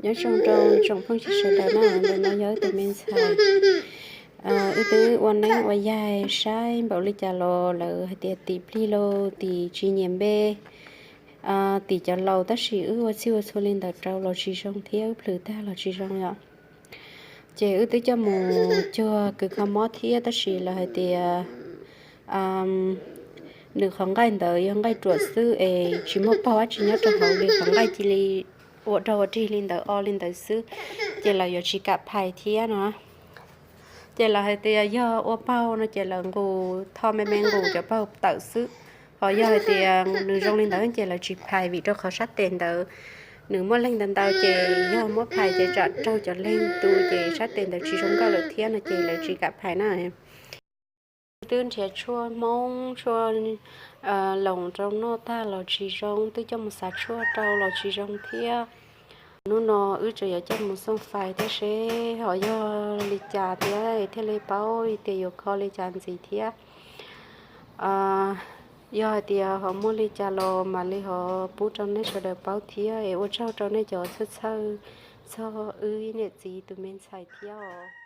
Nyob zoo rau tsoom phooj ywg sawv daws na, ntawm no yog wb tus me ntxhais. Wb twb ua neeb ua yaig saib npaum li cas los lawv hais tias tim plig los tim tsis nyiam npe, tim cov laus, tab sis wb ua txhij ua txhua li ntawd rau los tsis zoo thiab, wb plhws tag los tsis zoo yom. Ces wb twb coj mus cuag kws kho mob thiab, tab sis lawv hais tias nws qhov nqaij ntawd yog nqaij ruam xwb es tsis muaj paug dab tsi nyob rau hauv li, qhov nqaij cia li ua rag ua rig li ntawd, o li ntawd xwb, ces lawv yuav tsis kam phais thiab no. Ces lawv hais tias yog ua paug no ces lawv nqus, tho me me nqus cov paug tawm xwb. Ho yog hais tias nws zoo li ntawd ces lawv tsis phais, vim rau qhov sab tes ntawd nws muaj leeg ntau ntau, ces yog muab phais ces tsam raug cov leeg tu ces sab tes ntawd tsis zoo nkauj lawm thiab no ces lawv tsis kam phais na. Twb nrhiav tshuaj Hmoob, tshuaj loos rau noj tag los tsis zoo, twb coj mus xav tshuaj rau los tsis zoo thiab. Hnub no wb tseem yuav coj mus xooj fais thiab seb ho yog li cas thiab thiaj li paub tias yuav kho li cas ntxiv thiab. Yog hais tias ho muaj li cas los mam li ho pub rau nej sawv daws paub thiab. Es ua tsaug rau nej cov txhawj txhawj txog wb niam txiv tus me ntxhais thiab os.